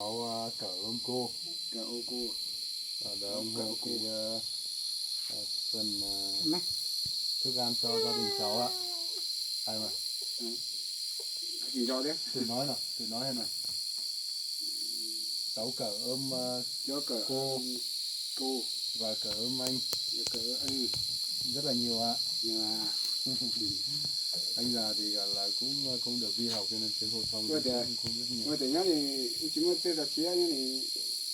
Cháu à, cởi ôm cô. Cởi ôm cô. Ờ, để ôm hộ cô. Thì, ờ, ờ, phần, ờ, thức ăn cho gia đình cháu ạ. Ai mà. Ừ. Tự nói nào, tự nói xem nào. Cháu cởi ôm, ờ, cháu cởi cô. Ôm cô. Và cởi ôm anh. Và cởi ôm anh. Rất là nhiều ạ. Nhiều ạ. Anh già thì gọi là cũng không được đi học cho nên tiếng phổ thông thì cũng không biết nhiều. Ua tias nyob li wb tsis muaj txiaj rau txiv, nyob li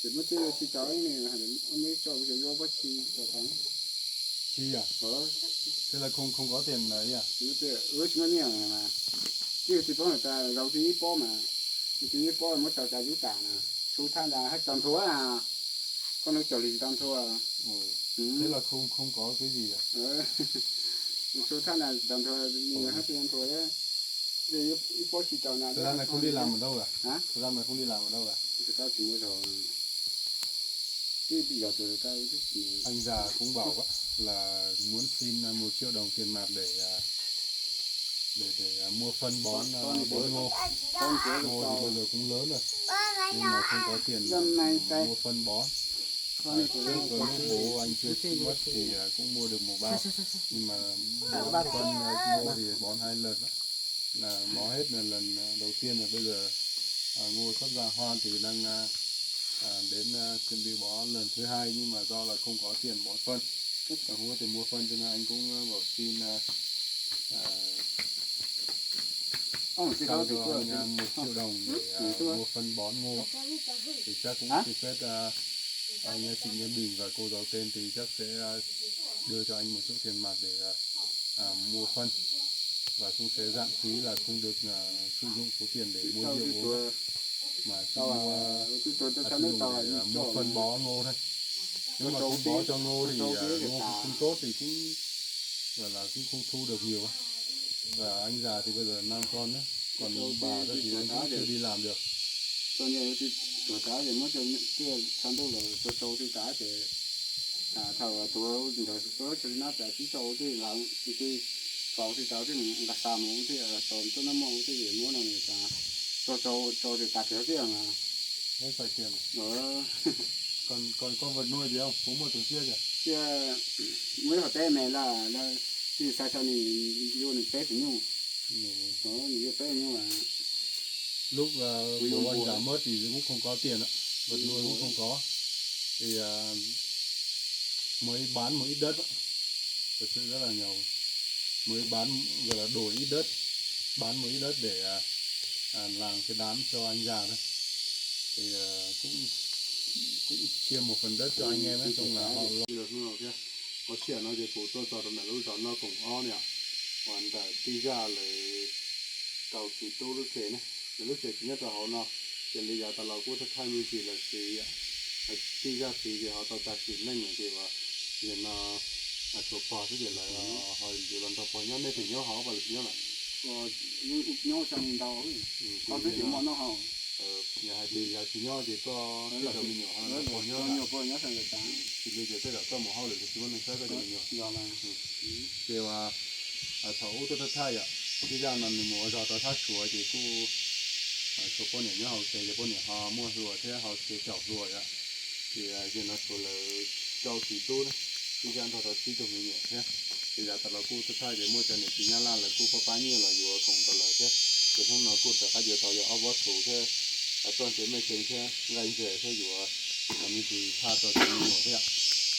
tsis muaj txiaj rau txiv tau, nyob li muaj ib co cov yuav pob txha rau tau. Tsis yog? Thế là không không có tiền là ý à? Wb tsis muaj nyiaj mas, tsis tsis paub tas zaum tsis ib pob mas, tsis ib pob muab tau tas yub tas na, tshuav thaj ntas haj tau nthua, koj nug txog li tsis tau nthua. Thế là không không có cái gì à? Tshuav thaj ntas tsis tau nthua, nws haj tsis nthua thiab. Ib pob tsis tau na. Thời gian này không đi làm ở đâu cả? Hả? Thời gian này không đi làm ở đâu cả? Tsis tau, tsis muaj zog. Twb yog tus tau. Anh già cũng bảo á, là muốn xin à, một triệu đồng tiền mặt để à, để để à, mua phân bón à, bón ngô. Ngô thì bây giờ cũng lớn rồi, nhưng mà không có tiền mua phân bón. Trước có lúc bố anh chưa chết mất thì à, cũng mua được một bao, nhưng mà bón phân à, ngô thì bón hai lần á. Là bón hết là lần à, đầu tiên, là bây giờ à, ngô sắp ra hoa thì đang à, à, đến à, chuẩn bị bón lần thứ hai, nhưng mà do là không có tiền bón phân, không có tiền mua phân cho nên anh cũng à, bảo xin à, à, Ông chỉ cho tôi tôi between một triệu đồng để à, mua phân bón ngô. Thì chắc cũng xin phép à, anh à, chị Nhân Bình và cô giàu tên thì chắc sẽ à, đưa cho anh một số tiền mặt để à, à, mua phân, và cũng sẽ giảm phí là không được à, sử dụng số tiền để mua rượu uống, mà chỉ mua à, à, sử dụng để à, mua phân bón ngô thôi. Nếu mà không bón cho ngô thì à, ngô cũng không tốt thì cũng gọi là cũng không thu được nhiều. Và anh già thì bây giờ năm con nữa, còn bà đó thì anh cũng chưa đi làm được. Tau nyaj tsis tuag tas ces muab coj tuaj tshav ntuj los rau rau tsis tas ces thaum tuag ntawd tuaj tsis nab tas tib tso ua tij nqa ua tij faus tsis tas ua tij nqa xa mus ua tij tau tuaj noj muaj ua tij muab no tas rau rau tsis tas tiag tiag mas. Còn, còn con vật nuôi gì không? Có mua từ trước chưa? Muaj ib qho teb me lawm, tsis xav xav nws yuav nws peb tus nyuj. Nws yuav peb tus nyuj. Lúc à, bố anh già mất thì cũng không có tiền ạ. Vật nuôi cũng không có. Thì à, mới bán một ít đất ạ. Thật sự rất là nghèo. Mới bán, gọi là đổi ít đất, bán một ít đất để à, à, làm cái đám cho anh già thôi. Thì à, cũng cũng chia một phần đất cho anh em ấy, xong là họ lo. Qhov tseem no ces kuv tuaj txog rau ntawm lub zos Noj Koom Ob niam, uas ntawm tij zaj lawv tau txiv tub lub tsev ne, lawv lub tsev tsis nyob rau hauv no, ces li yav tas los kuj thaij thaij me ntsis lawv txiv, tij zaj txiv ces ho tau tag sim neej lawm ces uas yog no tshuav pog xwb ces lawv ho yuav los nrog pog nyob. Nej tseem nyob hauv pas lawv tsis nyob lawm? Nyob xya ntau, twb tsis muaj noj haus. Yog hais tias yog tsis nyob ces koj tej cov me nyuam ho nrog pog nyob, tsis li ces tej zaum koj mus hauj lwm tsis muaj neeg saib koj cov me nyuam. Ces uas thaum ub tuaj thaij thaij yom, tij zaj no nws mus ua zog rau thaj Suav ces kuj tshuav poj niam nyob hauv tsev ces poj niam ho muaj hluas thiab ho tsev caum hluas yom. Ces yog no tshuav lawv rau txiv tub, tij zaj nrog rau tsib tug me nyuam thiab. Ces yav tas los kuj thaij thaij ces muaj cov niam txiv Nyab Laj lawv kuj pab pab nyiaj los yuav khoom rau lawv thiab. Ces hnub no kuj rov qab yuav tau yog ob pob txhuv thiab, txoj ntsev mej tsev thiab nqaij ntses thiab yuav me ntsis thaj rau cov me nyuam thiab.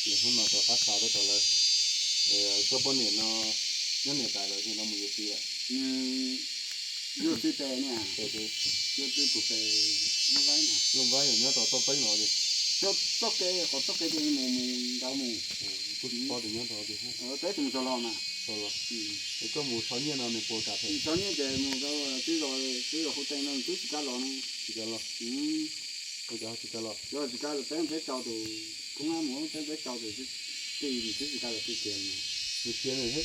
Ces hnub no rov qab xa tuaj rau lawv. Koj poj niam no nyob niam tais lawm ces no mus yuav txiv lawm? Yuav txiv pem niam, yuav txiv pem Looj Vaib, Looj Vaib yog nyob rau Toj Peeb no li. Txoj kev, qhov txoj kev ces mus mus nrad mus. Kuj tsis paub tias nyob rau qhov twg. Peb tus mus txog los mas. Txog los. Es koj mus thov nyiaj no nws puas kam them? Thov nyiaj ces mus rau twb los, twb los hu teej no twb tsis kam los no. Tsis kam los. Ua cas tsis kam los? Tsis kam los, peb peb rau tus koob mus, peb peb rau tus tij, nws twb tsis kam los, tij khiav nws. Nws khiav nws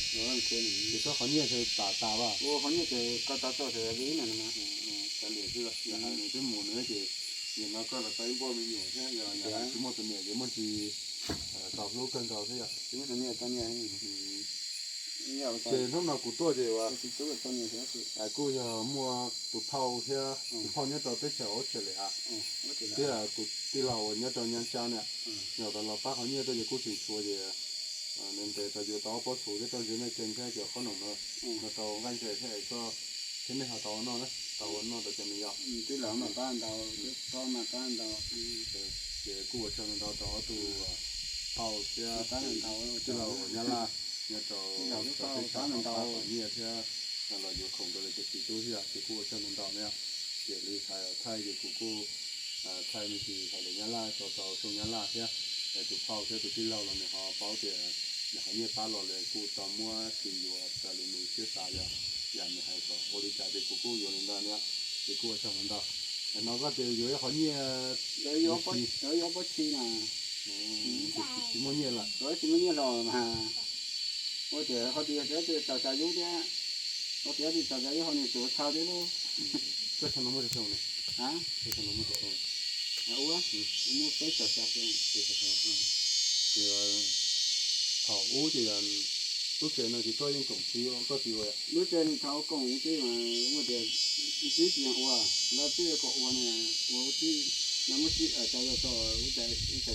thiab. Ces koj qhov nyiaj ces tas tas vas? Ua qhov nyiaj ces koj tau txoj xwb li no. Kav liam xwb, yog hais nws twb mus nws ces nim no koj los tau ib npoj me nyuam thiab, yog hais tsis muaj tus niam ces muaj ntsis tau hlub kawg nkaus thiab yom. Tsis muaj tus niam tau niam. Ces hnub no kuv tuaj ces kuj yog muaj tus phauj thiab tus phauj nyob rau teb chaws Australia thiab tus tij laug uas nyob rau Nyab Tsav na, yog tau los pab qhov nyiaj tuaj ces kuj tseem tshuav ces nws ntes tau yuav tau ob pob txhuv thiab rau ntsis me cees thiab cov qhob noom no, no tau nqaij ntses thiab es koj thiab nej ho tau ua noj na, tau ua noj tau cov me yos. Ces kuj ua tsaug ntau rau ob tug phauj thiab tij laug uas Nyab Laj nyob rau teb chaws no pab qhov nyiaj thiab los yuav khoom rau lawv cov txiv tub thiab ces kuj ua tsaug ntau ntau na. Ces li hais thaij ces kuv kuj thaij me ntsis hais lus Nyab Laj tso rau xyoo Nyab Laj thiab, es tus phauj thiab tus tij laug los nws ho paub tias nws qhov nyiaj pab los lawm kuj tau muab tsis yuav raws li nws siab xav yom, yam nws hais kom ua li cas ces kuv kuj yuav li ntawd na, ces kuj ua tsaug ntau ntau. No koj tias yuav ib qhov nyiaj, yuav pob txhib na, tsis muaj nyiaj lawm, tsis muaj nyiaj los mas ua tias ho tias txaus xya yub thiab, ho tias txaus xya yub ho nws tus txhawj thiab lub. Koj xyoo no muaj tsawg xyoo ne? Koj xyoo no muaj tsawg xyoo? Ua, muaj peb caug xya xyoo. Thaum ub ces lub tsev no ces koj yeej koom txiv, koj txiv ua. Lub tsev thaum koom txiv mas ua tias txiv tsis yeem ua, lawv txib kom ua ne, ua txib, lawv muab txib cov yog txog ua cas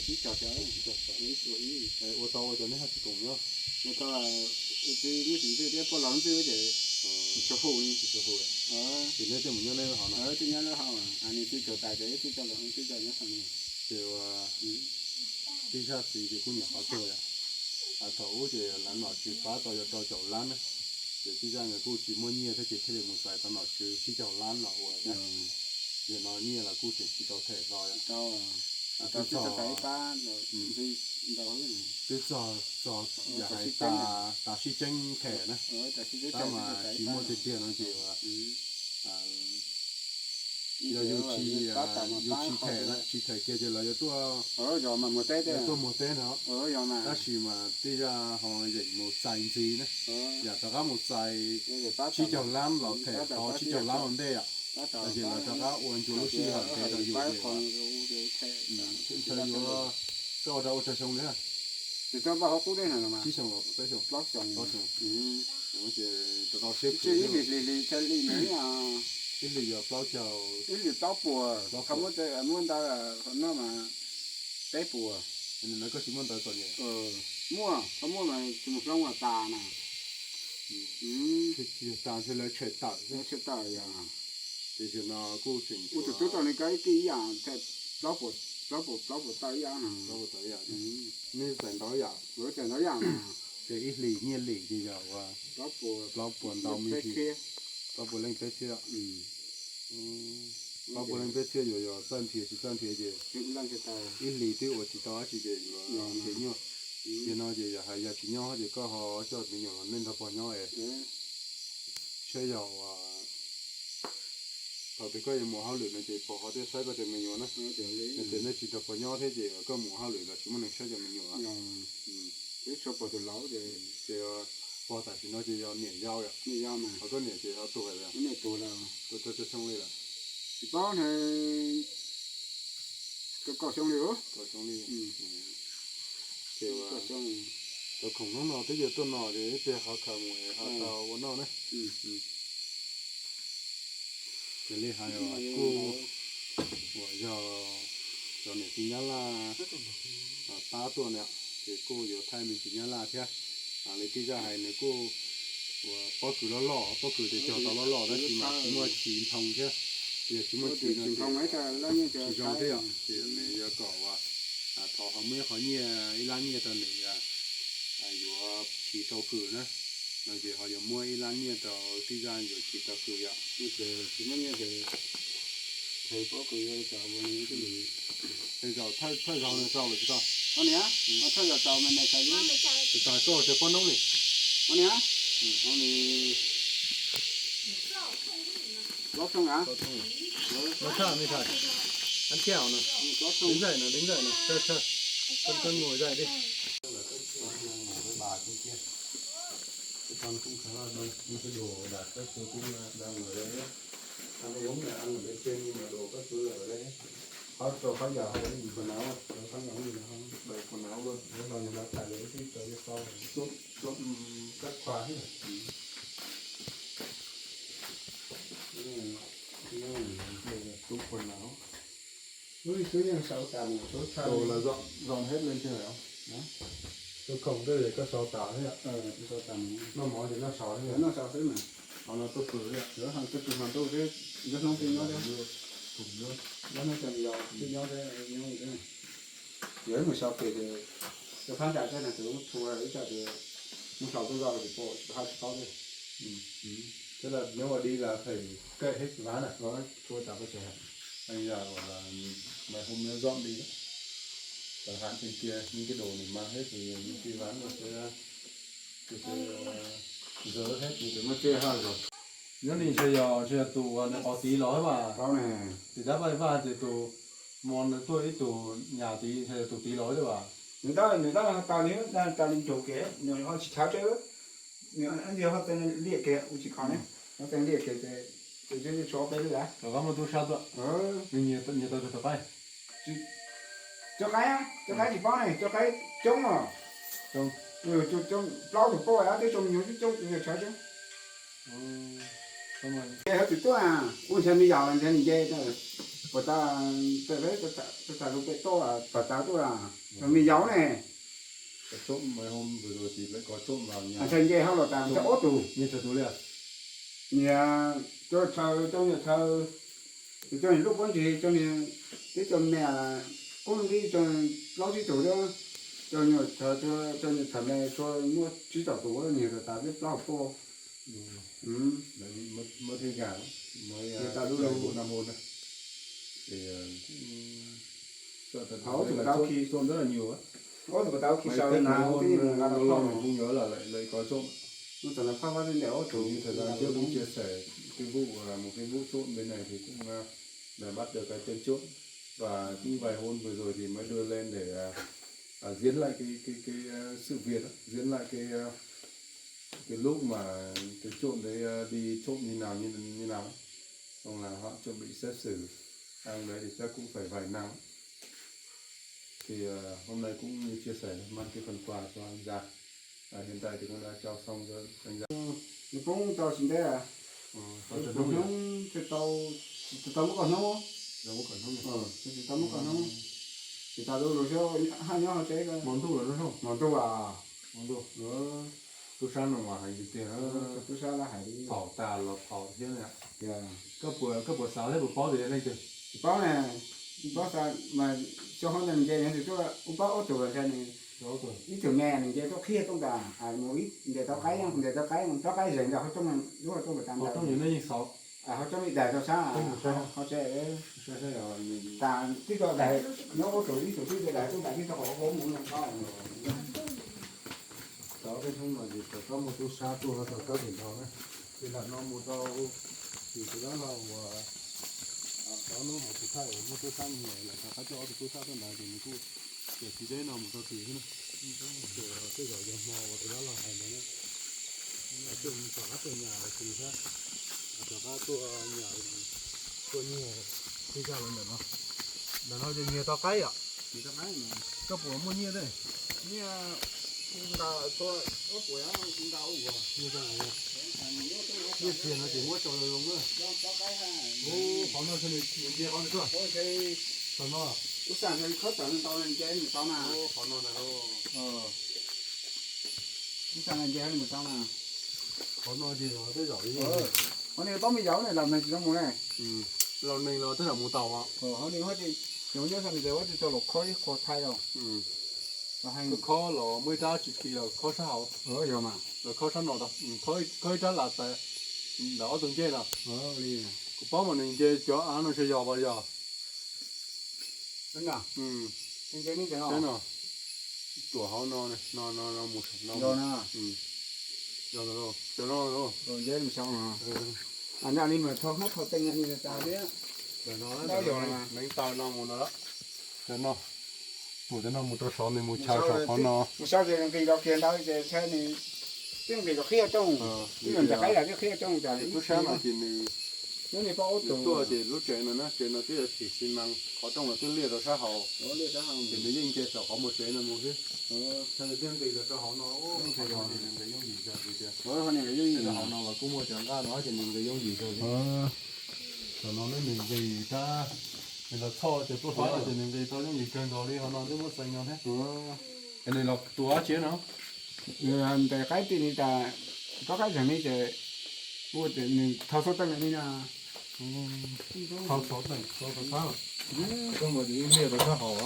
txib cog cov ib txhia ib, ua tau ua cas nej ho tsis koom nyob? Ua tau, ua txib muaj tsis ntxwj thiab poj los ntxwj ces tsis tshua hu li. Ces neb thiaj mus nyob neb lub hauv no. Nws txib tug tais ces txib cov los txib cov nyob hauv no. Ces ua tib zaj txiv ces kuj nyuam qhuav tuag yom. Thaum ub ces lawv nom tswv pab tau yog rau caum lab na, ces tib zaj nkawd kuj tsis muaj nyiaj thiab ces thiaj li mus txais tau nom tswv tsib caug lab los ua thiab. Yog no nyiaj los kuj tseem tsis tau them hlo yom. Twb txog, twb txog yam hais tas sib tseeb them na, tab mas tsis muaj tiag tiag no ces yog yus tsis, yus tsis them na, tsis them kiag ces lawv yuav tuaj, tuaj muag teb no. Tab sis mas tib zaj ho yeem mus txais ntxiv na, yam rov qab mus txais tsib caug lab los them tau tsib caug lab ua ntej yom. Ces lawv rov qab ua ncua lub sij hawm ntev rau yus ces ntshe yuav, koj ua rau ua tsawg xyoo li? Tsib xyoo los peb xyoo? Plaub xyoo. Ces rau rau siab khwv, ib hlis yog plaub caug, ib hlis plaub puas, muab ntawd no mas peb puas. Koj tsis muaj ntawv txom nyem? Muaj, koj muaj mas tsis mus hlob ua tas na. Tsis tas ntshe lawv tshem tawm, tshem tawm yog. Ces no kuj tseem ua tus tub rau nws koj ib kis ib yam, plaub puas, plaub puas, plaub puas tawm ib yam no. Nej txais ntau yam, txais ntau yam. Ces ib hlis nyiaj lim ces yog ua plaub puas ntau me ntsis, plaub puas leej peb txhiab. Plaub puas leej peb txhiab yuav yog txawj nrhiav tsis txawj nrhiav ces ib hlis twb ua tsis tau dab tsi ces yuav nrhiav nyuaj. Ces no ces yog hais yog tsis nyob ces koj ho coj me nyuam los nej nrog pog nyob es saib yog ua thaum twg koj yuav mus hauj lwm no ces pog ho thiaj saib koj cov me nyuam na. Yog tias nej tsis nrog pog nyob thiab ces koj mus hauj lwm los tsis muaj neeg saib cov me nyuam. Ces pog tam sim no ces yog niam yau yom, ho koj niam ces ho tuag lawm, tuag tau tsawg xyoo li lawm? Tsis paub ne, kaum xyoo li. Kaum xyoo li. Ces tau khoom hnub no twb yuav tuaj no ces ib pliag ho khaws mus ho tau ua noj na. Ces li hais kuj uas yog cov niam txiv Nyab Laj pab tuaj na, ces kuj yuav thaij me ntsis Nyab Laj thiab. Li tib zaj hais nws kuj uas pob kws loj loj, pob kws ces cog tau loj loj tab sis mas tsis muaj chiv nphoo thiab, yog tsis muaj chiv no ces tsis zoo thiab yom, ces nws yuav kom uas thov ho muab ib qho nyiaj, ib lab nyiaj rau nws yuav chiv tau kws na, no ces ho yuav muab ib lab nyiaj rau tib zaj yuav chiv tau kws yom. Tsis muaj nyiaj ces thov pob kws yuav tau ua nws thiaj li. Thawj zaug no tau lawm tsis tau? Ua niam, thawj zaug tau me me tau. Tsis tau koj ua cov pob noob li. Ua niam, ua li plaub thooj a? Plaub thooj. No thawj me thawj. Ăn kẹo no. Plaub thooj. Đứng dậy nào, đứng dậy nào, thawj thawj. Con con ngồi dậy đi. Bà kia kia. Cái con cũng khá là đông, những cái đồ đạc các thứ cũng đang ở đây đấy. Ăn uống là ăn ở bên trên nhưng mà đồ các thứ là ở đây đấy. Qhov rau qhov yog hauv quần áo, rau qhov yog quần áo, quần áo luôn. Lawv los ntawd lawv txais lawv twb rau lawv tau. Cuộn, cuộn các khóa hết rồi. Đây là tủ quần áo. Ui, số nhân sáu tám một số thằng. Đồ là dọn, dọn hết lên trên này không? Hả? Tôi không, tôi để có sáu tám thế ạ. Ờ, tôi sáu tám. Nó mỏ thì nó sáu thế ạ. Nó sáu thế mà. Họ nó tôi cử đấy ạ. Đó, hàng tôi cử hàng tôi cái, rất nóng tin nó đấy. Cùng nữa. Đó, nó cho nhiều, tin nó thế, nhiều như thế này. Giờ mới sao kể thì, cái phán trại thế này tôi cũng thua, ít cho thì, nó sáu tôi lo thì bộ, hai mươi sáu thôi. Ừ. Ừ. Thế là nếu mà đi là phải cậy hết cái ván à? Rồi, thua chả có trở lại. Anh già bảo là mày hôm nữa dọn đi đó. Chẳng hạn trên kia, những cái đồ này mang hết thì những cái ván nó sẽ, nó sẽ, ờ, dơ hết những cái mất trễ ha rồi. Nyob li ntshe yog, ntshe yog tus, tus tiv los xwb mas. Tus dab Vaj Vaj ces tus mo tuaj ib tug nyas tiv, ntshe yog tus tiv los xwb mas. Nws tab, nws tab tas li, tas li ntug kev, nws ho tsis thawv tsev, nws ho tej liaj kev ua tsis kho ne, ho tej liaj kev ces, ces tshuav peb li lawm. Rov qab muaj tub sab tuaj, nws nyiag tau cov qaib. Cov qaib, cov qaib tsis paub ne, cov qaib coob os. Plaub tug poj twb tsoo me nyuam twb coob, nws thawv tsev. Ces ho tsis tuaj, ua ntshe me yaus ntshe nws nce, puas tas, tas lub pem toj, puas tas tuaj, me yaus ne. Ntshe nce ho los tas ntshe ob tug. Nyias coj chaw, coj nyuam chaw, coj niag lub pob ntseg, coj niag, twb coj me, qub nqi coj plaub tsib tug thiab, coj nyuam chaw, coj niag txhais me tshuav muaj tsib rau tus, nyias tas twb plaub poj. Mới, mới thấy gà, mới, à, tao lú lú. Bốn năm hôm đây. Thì, ờ, cũng, sợ thật, hauv là trộm, trộm rất là nhiều á. Ua tus tau khi sau na, ua tib mus nqa tau kho. Không nhớ là lại, lại có trộm. Ua tau na, phab phab li ntawm ua tus. Như thời gian trước cũng chia sẻ cái vụ, à, một cái vụ trộm bên này thì cũng, à, đã bắt được cái tên trộm. Và cũng vài hôm vừa rồi thì mới đưa lên để, à, à, diễn lại cái, cái, cái, à, sự việc á, diễn lại cái, à, cái lúc mà cái trộm đấy, à, đi trộm như nào, như, như nào ấy. Xong là họ chuẩn bị xét xử. Ăn đấy thì chắc cũng phải vài năm. Thì, ờ, hôm nay cũng như chia sẻ mang cái phần quà cho anh Gia. À, hiện tại thì cũng đã trao xong cho anh Gia. Nws poob tau tsis ntev, tau hnub, tsis tau muab koj hnub, tsis tau muab koj hnub, tsis tas lub lus xyov haj nyob hauv tsev, hmo ntuj los, hmo ntuj a, hmo ntuj. Tub sab no mas hais tiag tiag, tub sab lawv hais li, phaum tas los phaum thiab. Koj puas, koj puas xav thiab puas paub tias yog leej twg? Tsis paub ne, tsis paub xav mas xyov hauv ntawd nws nce nws twb tuaj, kuv paub ob tug los ntshe nws, ib tug me nws nce tuaj qhib rooj tas, ntes tau qaib, ntes tau qaib, tau qaib zeeg ntawm qhov rooj, lub qhov rooj tas ntawd. Qhov rooj li daim rau sab, qhov tsev, tas twb tau daim, nyob ob tug ib tug twb daim tuaj tas twb tau qhov mus no. Cov tej thoob no ces rov qab muaj tub sab tuaj rov qab tim nrho na. Ces lam no mus rau tim tus dab laug uas, cov hnub hais tus thaij uas muaj tub sab nyiag, lam rov qab coj ob tug tub sab tuaj ntawd ces nws kuj, ces txiv deb no mus rau tim xwb na. Ces tej zaum yog hmo uas tus dab laug hais ntawd na, tom qab tuaj nyas los tsis thiab, rov qab tuaj nyas, tuaj nyiag tej zaj los ntawm no. Ntawm no ces nyiag tau qaib yom? Koj puas muaj nyiaj thiab? Nyiaj nqa, nyiaj txiag no ces muab tso zoo zoo na. Ub, qhov no ntshe nws nce qhov ntawd tuaj. Qhov no. Ub, qhov no ntag. Qhov no ces yog tej zaum li, qhov no paub me yaus ne, laus neeg tsis tau mus ne. Laus neeg los tej zaum mus tau. Qhov no nyob, nyob nws ces ua tsis tau los khob ib qho thaij os. Khob los muaj ib rab tsis khi los khob sab hauv, los khob sab no tau, khob ib rab las tas ntawm ob tug ncej no. Kuv paub mas nws nce cov av no ntshe yog pas yog. Saib no, tuam hauv no, no, no, no mus, no, cov no, nyob li mas tho hmab tho teej li tas thiab. Cov no, neev taw no mus no, cov no, tuam cov no mus rau saud, nws mus chaw saum qhov no. Mus saud ces nqis los kiag ntawd ces ntshe nws twb nqis los qhib rooj, twb nqis qaib los twb qhib rooj tas. Tub sab no ces nws Nws tuaj ces lub tsev no na, tsev no twb yog thim xi mas, qhov rooj los twb liaj rau sab hauv, ces nws yeej nce saum qhov muag tsev no mus xwb. Thiaj li twb nqis los rau hauv no, ces nws nqis yooj yim kawg li tiag. Rau hauv no los kuj muaj cov nqaj no ces nws nqis yooj yim kawg li. Tam no nws nqis rab, nws los txhoj cov tuaj hlab no ces nws nqis tau yooj yim kawg nkaus li, hauv no twb muab xeev no thiab. Es nws los tuav dab tsi no? Nws ntes qaib ti li tas, rov qab zeeg li ces ua nws thau xauv teej li na. Thau xauv teej, thau xauv xab. Qhov rooj no ces yeej liaj rau sab hauv.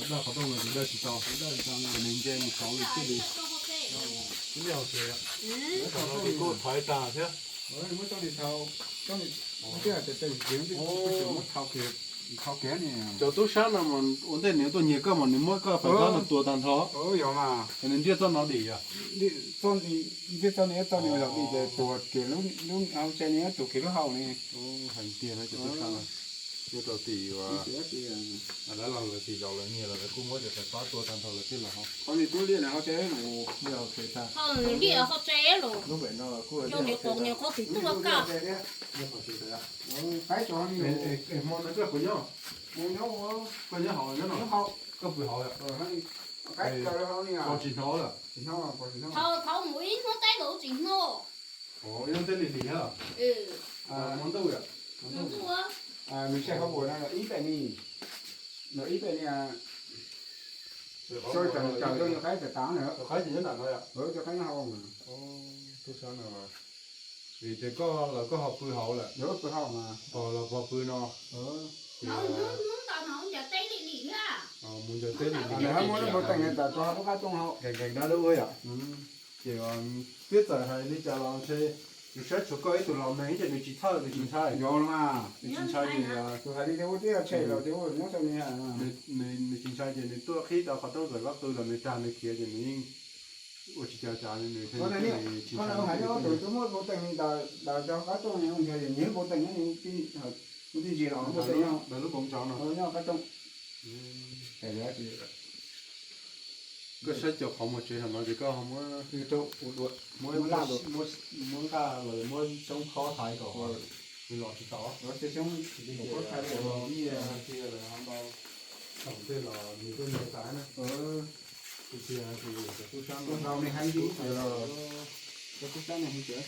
Daj qhov rooj no ces daj tsis tau, ces nws nce mus saud li xwb li. Twb liaj hauv tsev, tam no ces kuj thaiv tag thiab. Muab coj li thau, coj li, twb hais tias tej yim kiag, muab thau kiag, thau kiag ni. Cov tub sab no mas ua ntej nws tuaj nyiag koj mas nws muab koj fais fab no tua tag nrho. Yog mas. Nws ntiaj txoj no dim yom? Ntiaj txoj ni, txoj ni zaum dim ces tuag kiag lub, lub hauv tsev ni tuag kiag lub hau ni. Hais tiag no cov tub sab no, nyob rau tim uas lawv los lawv tsis zaum lawv nyiag los lawv kuj muab cov fais fab tua tag nrho lawv thiaj los hauv. Qhov ni tub liaj na hauv tsev los liaj hauv tsev tag. Lub pem no los kuj liaj hauv tsev tag. Qaib tso ni. Hmo no koj puas nyob? Koj nyob hauv nyob no? Koj pw hauv yom? Qaib tso hauv ni. Pos tsis hnov lawm? Tsis hnov, pos tsis hnov. Thaum mus ib hnub teb los tsis hnov. Ib hnub teb lim lim thiab. Hmo ntuj yom? Nws tshee qhov puas no ib pem ni, no ib pem ni. Tso cov, cov qaib tas tas na. Cov qaib ces nyob nram no yom? Cov qaib nyob hauv. Tub sab no. Vim tias koj los koj ho pw hauv lawm. Pw hauv mas. Pog los pog pw no. Hnub ntawd no ncaws teb lim lim thiab. Mus ncaws teb lim lim. Nkees nkees dab lub ua yom. Ces twb txawm hais li cas los ntshe yus saib tshuav koj ib tug los neeg ces nws tsis txhawj, nws tsis ntshai. Nws tsis ntshai ces, nws tsis ntshai ces nws tuaj qhib tau qhov rooj txawm koj qw los nws tag nws khiav ces nws yeej ua tsis cas cas li, nws thiaj li tsis ntshai. Tus twb muab npau teej li ntawd, ntawd cov qab rooj nws nrhiav nyiag npau teej, nws tib ntsis los npau teej nyob lub poov tsov no. Koj saib cov qhov muag tsev no ces koj muab, muab nqaj los muab xyoob khob thaiv kom nws los tsis tau. Nyiaj tiag los nws tuaj nyiag tas na. Tiag tiag ces cov tub sab no, cov tub sab no hais tias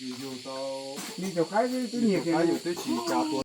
yus yug tau, nws cov qaib twb nyiag tiag, yus twb tsis tsa tua.